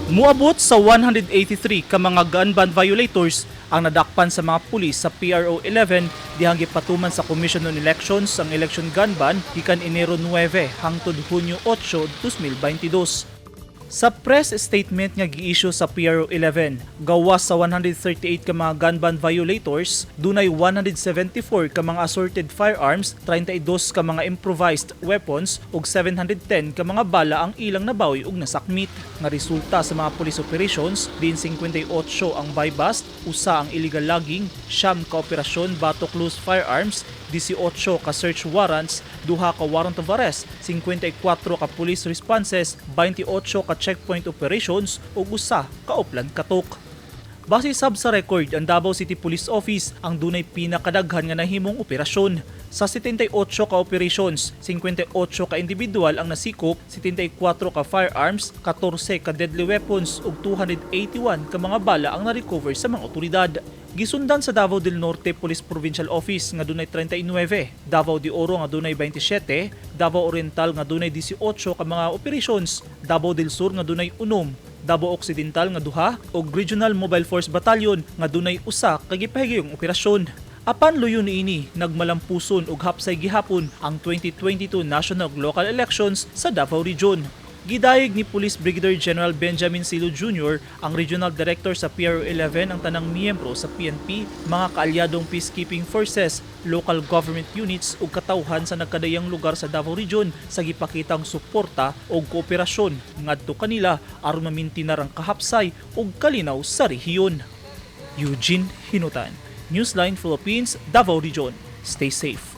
Muabot sa 183 ka mga gun ban violators ang nadakpan sa mga pulis sa PRO 11 dihang gipatuman sa Commission on Elections ang election gun ban gikan Enero 9 hangtod Hunyo 8, 2022. Sa press statement nga gi-issue sa PRO 11, gawas sa 138 ka mga gun ban violators, dunay 174 ka mga assorted firearms, 32 ka mga improvised weapons ug 710 ka mga bala ang ilang nabawi ug nasakmit. Nga resulta sa mga police operations, diin 58 ang buy bust, usa ang illegal logging, 9 ka operasyon batok loose firearms, 18 ka search warrants, duha ka warrant of arrest, 54 ka police responses, 28 ka checkpoint operations ug usa ka Oplan Katok. Base sab sa record, ang Davao City Police Office ang dunay pinakadaghan nga nahimong operasyon. Sa 78 ka operations, 58 ka individual ang nasikop, 74 ka firearms, 14 ka deadly weapons ug 281 ka mga bala ang na-recover sa mga otoridad. Gisundan sa Davao del Norte Police Provincial Office nga dunay 39, Davao de Oro nga dunay 27, Davao Oriental nga dunay 18 ka mga operations, Davao del Sur nga dunay 6, Davao Occidental nga duha ug Regional Mobile Force Battalion nga dunay usa ka gipahigayong operasyon. Apan luyo niini, nagmalampuson ug hapsay gihapon ang 2022 national ug local elections sa Davao Region. Gidayeg ni Police Brigadier General Benjamin Silo Jr., ang Regional Director sa PRO 11, ang tanang miyembro sa PNP, mga kaalyadong peacekeeping forces, local government units ug katawhan sa nagkadaiyang lugar sa Davao Region sa gipakitang suporta ug kooperasyon ngadto kanila aron mamintinar ang kahapsay ug kalinaw sa rehiyon. Eugene Hinutan, Newsline Philippines, Davao Region. Stay safe.